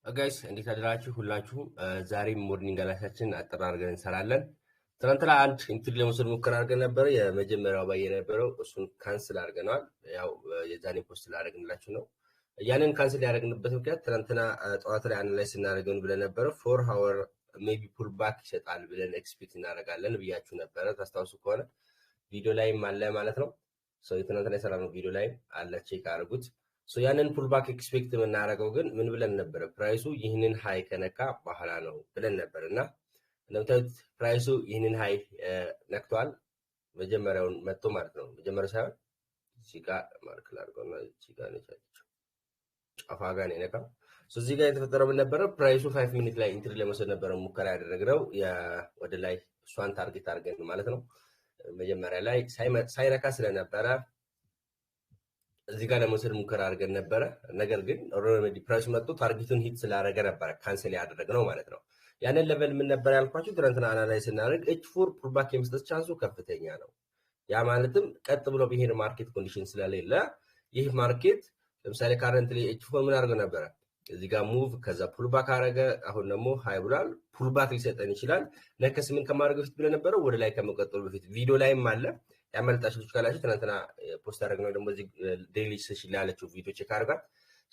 Guys እንዴት አደራችሁ ሁላችሁም። ዛሬም morning analysis ኣችን አጠር አድርገን እንሰራለን። ትናንትና አንድ entry ለመውሰድ ሙከራ አድርገን ነበረ። የመጀመሪያው buy የነበረው እሱን cancel አድርገነዋል። ያው የዛኔ post ላደርግላችሁ ነው። ያንን cancel ያደረግንበት ምክንያት ትናንትና ጠዋት ላይ analyze ስናደርገን ብለን ነበረ 4 hour maybe pullback ይሰጣል ብለን expect እናደርጋለን ብያችሁ ነበረ። ታስታውሱ ከሆነ ቪዲዮ ላይም አለ ማለት ነው። የትናንትና የሰራነው ቪዲዮ ላይም አለ፣ check አድርጉት። ያንን pullback expect የምናደርገው ግን ምን ብለን ነበረ? Price ኡ ይህንን high ከነካ በኋላ ነው ብለን ነበር እና እንደምታዩት price ኡ ይህንን high ነክቷል። መጀመሪያውን መጥቶ ማለት ነው። መጀመሪያው ሳይሆን እዚህ ጋር mark ላድርገውና እዚህ ጋር ነች ያለችው፣ ጫፏ ጋር ነው የነካው። እዚህ ጋር የተፈጠረው ምን ነበረ? Price ኡ 5 minute ላይ entry ለመውሰድ ነበረ ሙከራ ያደረግነው ወደ ላይ እሷን target አድርገን ማለት ነው። መጀመሪያ ላይ ሳይነካ ስለነበረ እዚህ ጋር ለመውሰድ ሙከራ አድርገን ነበረ። ነገር ግን already price መጥቶ target ኡን hit ስላደረገ ነበረ cancel ያደረግነው ማለት ነው። ያንን level ምን ነበር ያልኳቸው? ትናንትና analyze ስናደርግ H4 pullback የመስጠት chance ኡ ከፍተኛ ነው። ያ ማለትም ቀጥ ብሎ ቢሄድ market condition ስለሌለ ይህ market ለምሳሌ currently H4 ምን አድርገው ነበረ? እዚህ ጋር move ከዛ pullback አረገ። አሁን ደግሞ high ብሏል። Pullback ሊሰጠን ይችላል። Next ምን ከማድረግ በፊት ብለን ነበረ ወደ ላይ ከመቀጠሉ በፊት ቪዲዮ ላይም አለ። ያመለጣችሁ ልጆች ካላችሁ ትናንትና post ያደረግነው ደግሞ እዚህ daily session ላይ ያለችው ቪዲዮ check አድርጋት።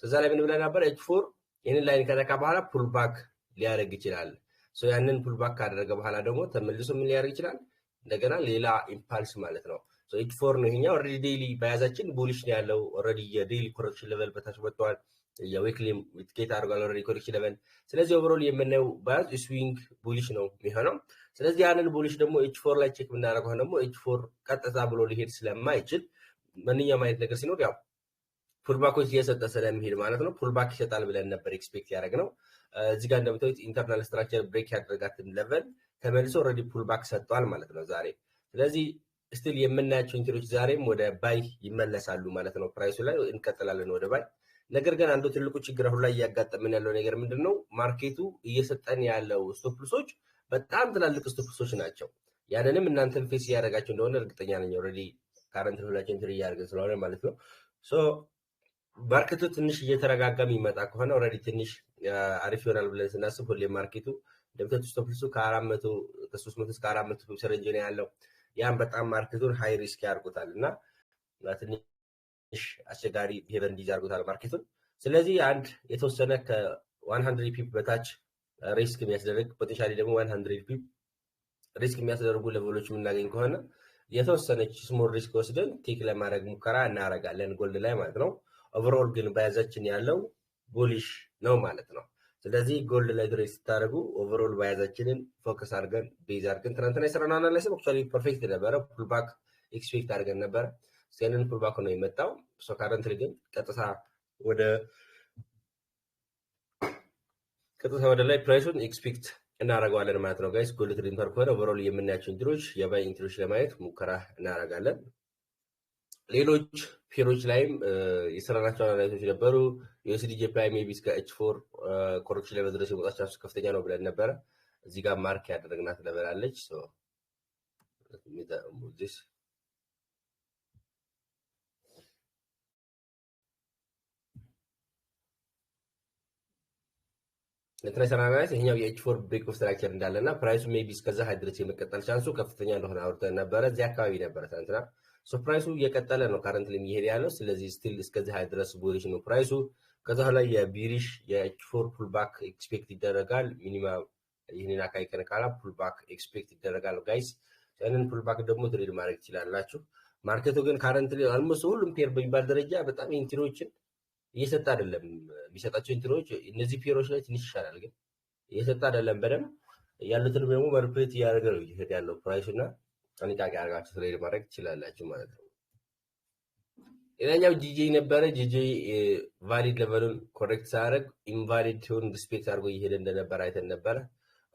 እዛ ላይ ምን ብለን ነበር? H4 ይህንን line ከነካ በኋላ pullback ሊያደርግ ይችላል። ያንን pullback ካደረገ በኋላ ደግሞ ተመልሶ ምን ሊያደርግ ይችላል? እንደገና ሌላ impulse ማለት ነው። H4 ነው ይሄኛው። Already daily bias ኣችን bullish ነው ያለው። Already የ daily correction level በታች ወጥተዋል። የ weekly mitigate አድርጓል already correction level። ስለዚህ overall የምናየው bias swing bullish ነው የሚሆነው። ስለዚህ ያንን bullish ደግሞ H4 ላይ check የምናደርገው ደግሞ H4 ቀጥታ ብሎ ሊሄድ ስለማይችል ማንኛውም አይነት ነገር ሲኖር ያው pullback ኦች እየሰጠ ስለሚሄድ ማለት ነው። Pullback ይሰጣል ብለን ነበር expect ያደረግነው። እዚህ ጋር እንደምታዩት internal structure break ያደረጋትን level ተመልሶ already pullback ሰጥቷል ማለት ነው ዛሬ። ስለዚህ still የምናያቸው entry ዎች ዛሬም ወደ buy ይመለሳሉ ማለት ነው። Price ኡ ላይ እንቀጥላለን ወደ buy። ነገር ግን አንዱ ትልቁ ችግር አሁን ላይ እያጋጠመን ያለው ነገር ምንድን ነው? Market ኡ እየሰጠን ያለው stop loss ኦች በጣም ትላልቅ stop loss ኦች ናቸው። ያንንም እናንተን face እያደረጋቸው እንደሆነ እርግጠኛ ነኝ። Already current ሁላችን entry እያደረግን ስለሆነ ማለት ነው። So market ኡ ትንሽ እየተረጋጋ የሚመጣ ከሆነ already ትንሽ አሪፍ ይሆናል ብለን ስናስብ ሁሌ market ኡ እንደምታዩት stop loss ኡ ከ400 ከ300 እስከ 400 pips range ነው ያለው። ያም በጣም market ኡን high risk ያደርጉታል እና ትንሽ አስቸጋሪ behavior እንዲይዝ ያደርጉታል market ኡን። ስለዚህ አንድ የተወሰነ ከ100 pip በታች risk የሚያስደርግ፣ potentially ደግሞ 100 pip risk የሚያስደርጉ level ኦች የምናገኝ ከሆነ የተወሰነች small risk ወስደን take ለማድረግ ሙከራ እናደርጋለን gold ላይ ማለት ነው። Overall ግን bias ኣችን ያለው bullish ነው ማለት ነው። ስለዚህ gold ላይ trade ስታደርጉ overall bias ኣችንን focus አድርገን base አድርገን ትናንትና የሰራነው analysis actually perfect ነበረ። Pullback expect አድርገን ነበረ። ያንን pullback ነው የመጣው። So currently ግን ቀጥታ ወደ ላይ price ኡን expect እናደርገዋለን ማለት ነው guys። Gold trade ከሆነ overall የምናያቸው entry ዎች የ buy entry ዎች ለማየት ሙከራ እናደርጋለን። ሌሎች pair ኦች ላይም የሰራናቸው analysis ኦች ነበሩ። USDJPY maybe እስከ H4 correction ላይ መድረስ የመውጣት chance ኡ ከፍተኛ ነው ብለን ነበረ። እዚህ ጋር mark ያደረግናት level አለች። This እንትና የሰራነው analysis ይሄኛው የ H4 break of structure እንዳለ እና price ኡ maybe እስከዛ high ድረስ የመቀጠል chance ኡ ከፍተኛ እንደሆነ አውርተን ነበረ። እዚህ አካባቢ ነበረ ትናንትና። So price ኡ እየቀጠለ ነው currently እየሄደ ያለው። ስለዚህ still እስከዚህ high ድረስ bullish ነው price ኡ። ከዛ ላይ የ bearish የ H4 pullback expect ይደረጋል። Minimum ይህንን አካባቢ ከነካላ pullback expect ይደረጋል guys። ያንን pullback ደግሞ trade ማድረግ ትችላላችሁ። Market ኡ ግን currently almost ሁሉም pair በሚባል ደረጃ በጣም entry ዎችን እየሰጠ አይደለም። የሚሰጣቸው entry ዎች እነዚህ pair ኦች ላይ ትንሽ ይሻላል፣ ግን እየሰጠ አይደለም። በደንብ ያሉትን ደግሞ manipulate እያደረገ ነው እየሄደ ያለው price ኡ እና ጥንቃቄ አድርጋችሁ trade ማድረግ ትችላላችሁ ማለት ነው። ሌላኛው GJ ነበረ። GJ valid level ኡን correct ሳያደርግ invalid ሲሆን respect አድርጎ እየሄደ እንደነበረ አይተን ነበረ።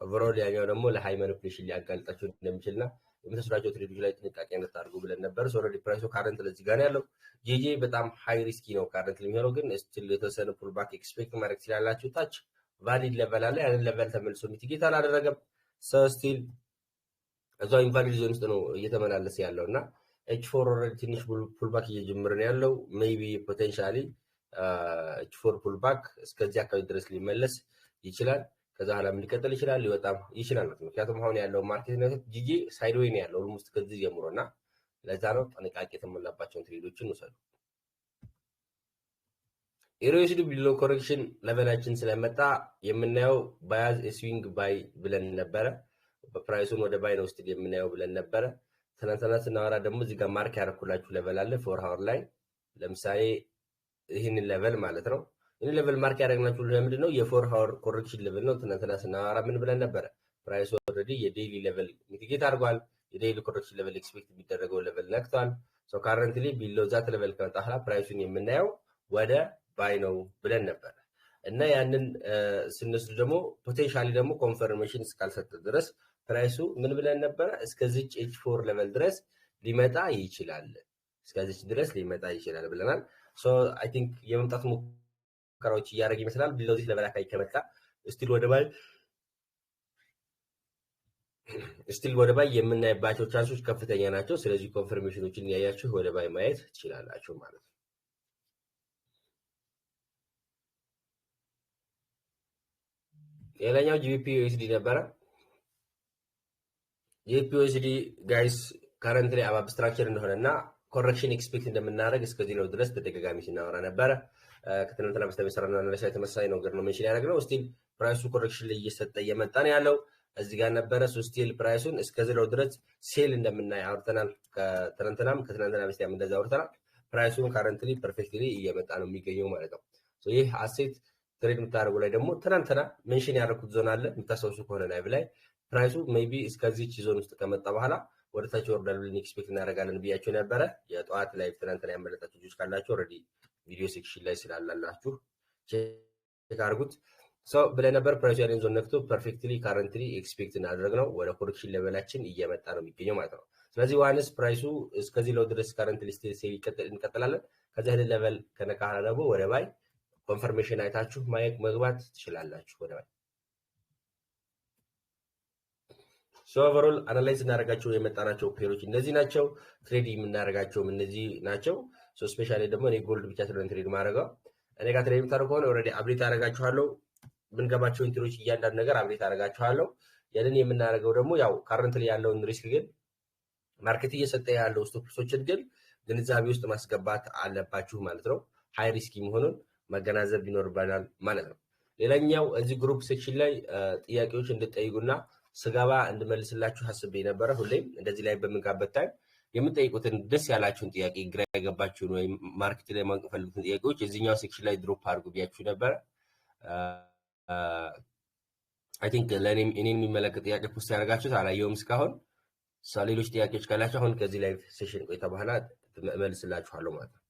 Overall ያኛው ደግሞ ለ high manipulation ሊያጋልጣቸው እንደሚችልና የምትወስዷቸው trade ኦች ላይ ጥንቃቄ እንድታደርጉ ብለን ነበር። Already price ኡ current ለዚህ ጋር ያለው GJ በጣም high risky ነው current የሚሆነው፣ ግን still የተወሰነ pullback expect ማድረግ ትችላላችሁ። ታች valid level አለ። ያንን level ተመልሶ mitigate አላደረገም። Still እዛው invalid zone ውስጥ ነው እየተመላለሰ ያለው እና H4 already ትንሽ pullback እየጀመረ ነው ያለው። Maybe potentially H4 pullback እስከዚህ አካባቢ ድረስ ሊመለስ ይችላል። ከዛ ኋላም ሊቀጥል ይችላል፣ ሊወጣም ይችላል ማለት ነው። ምክንያቱም አሁን ያለው market ነገር GJ sideway ነው ያለው almost ከዚህ ጀምሮና ለዛ ነው ጥንቃቄ የተሞላባቸውን trade ኦችን ውሰዱ። EURUSD below correction level ኣችን ስለመጣ የምናየው bias swing buy ብለን ነበረ። በ price ኡን ወደ buy ነው still የምናየው ብለን ነበረ። ትናንትና ስናወራ ደግሞ እዚህ ጋር mark ያደረኩላችሁ level አለ 4 hour ላይ፣ ለምሳሌ ይህንን level ማለት ነው። ይህንን level mark ያደረግናችሁ ለምንድን ነው? የ 4 hour correction level ነው። ትናንትና ስናወራ ምን ብለን ነበረ? Price ኡ already የ daily level mitigate አድርጓል። የ daily correction level expect የሚደረገው level ነክቷል። So currently below that level ከመጣ በኋላ price ኡን የምናየው ወደ buy ነው ብለን ነበረ። እና ያንን ስንወስድ ደግሞ potentially ደግሞ confirmation እስካልሰጠ ድረስ price ኡ ምን ብለን ነበረ? እስከዚች H4 level ድረስ ሊመጣ ይችላል፣ እስከዚች ድረስ ሊመጣ ይችላል ብለናል። So I think የመምጣት ሙከራዎች እያደረገ ይመስላል። Below this level አካባቢ ከመጣ still ወደ buy የምናይባቸው chance ኦች ከፍተኛ ናቸው። ስለዚህ confirmation ኦችን እያያችሁ ወደ buy ማየት ትችላላችሁ ማለት ነው። ሌላኛው GBPUSD ነበረ። GBPUSD guys currently above structure እንደሆነ እና correction expect እንደምናደርግ እስከዚህ ነው ድረስ ተደጋጋሚ ስናወራ ነበረ። ከትናንትና በስቲያ የሰራነው analysis ተመሳሳይ ነገር ነው mention ያደረግነው። Still price ኡ correction ላይ እየሰጠ እየመጣ ነው ያለው። እዚህ ጋር ነበረ። So still price ኡን እስከዚህ ነው ድረስ sell እንደምናይ አውርተናል። ከትናንትናም ከትናንትና በስቲያም እንደዛ አውርተናል። Price ኡን currently perfectly እየመጣ ነው የሚገኘው ማለት ነው። ይህ asset trade የምታደርጉ ላይ ደግሞ ትናንትና mention ያደረኩት ዞን አለ፣ የምታስታውሱ ከሆነ live ላይ price ኡ maybe እስከዚች ዞን ውስጥ ከመጣ በኋላ ወደ ታች ይወርዳል ብለን expect እናደርጋለን ብያቸው ነበረ። የጠዋት live ትናንትና ያመለጣችሁ ልጆች ካላችሁ already video section ላይ ስላላላችሁ check አድርጉት። So ብለን ነበር። Price ኡ ያንን ዞን ነክቶ perfectly currently expect እናደርግ ነው ወደ correction level ኣችን እየመጣ ነው የሚገኘው ማለት ነው። ስለዚህ once price ኡ እስከዚህ low ድረስ currently sell እንቀጥላለን። ከዚህ level ከነካ ደግሞ ወደ buy confirmation አይታችሁ ማየት መግባት ትችላላችሁ ወደ buy። So overall analyze እናደርጋቸው የመጣናቸው pair ኦች እነዚህ ናቸው። Trade የምናደርጋቸውም እነዚህ ናቸው። So specially ደግሞ እኔ gold ብቻ ስለሆነ trade ማድረገው፣ እኔ ጋር trade የምታደርጉ ከሆነ already update አደርጋችኋለሁ። የምንገባቸው entry ኦች እያንዳንዱ ነገር update አደርጋችኋለሁ። ያንን የምናደርገው ደግሞ ያው currently ያለውን risk ግን market እየሰጠ ያለው stop loss ኦችን ግን ግንዛቤ ውስጥ ማስገባት አለባችሁ ማለት ነው። High risky መሆኑን መገናዘብ ይኖርብናል ማለት ነው። ሌላኛው እዚህ group section ላይ ጥያቄዎች እንድጠይቁና ስገባ እንድመልስላችሁ አስቤ ነበረ። ሁሌም እንደዚህ ላይ በምንጋበት time የምጠይቁትን ደስ ያላችሁን ጥያቄ፣ ግራ የገባችሁን ወይም market ላይ ማወቅ የፈልጉትን ጥያቄዎች የዚህኛው section ላይ drop አድርጉ ብያችሁ ነበረ። I think ለእኔም እኔን የሚመለከት ጥያቄ post ያደርጋችሁት አላየውም እስካሁን። ሌሎች ጥያቄዎች ካላችሁ አሁን ከዚህ live session ቆይታ በኋላ እመልስላችኋለሁ ማለት ነው።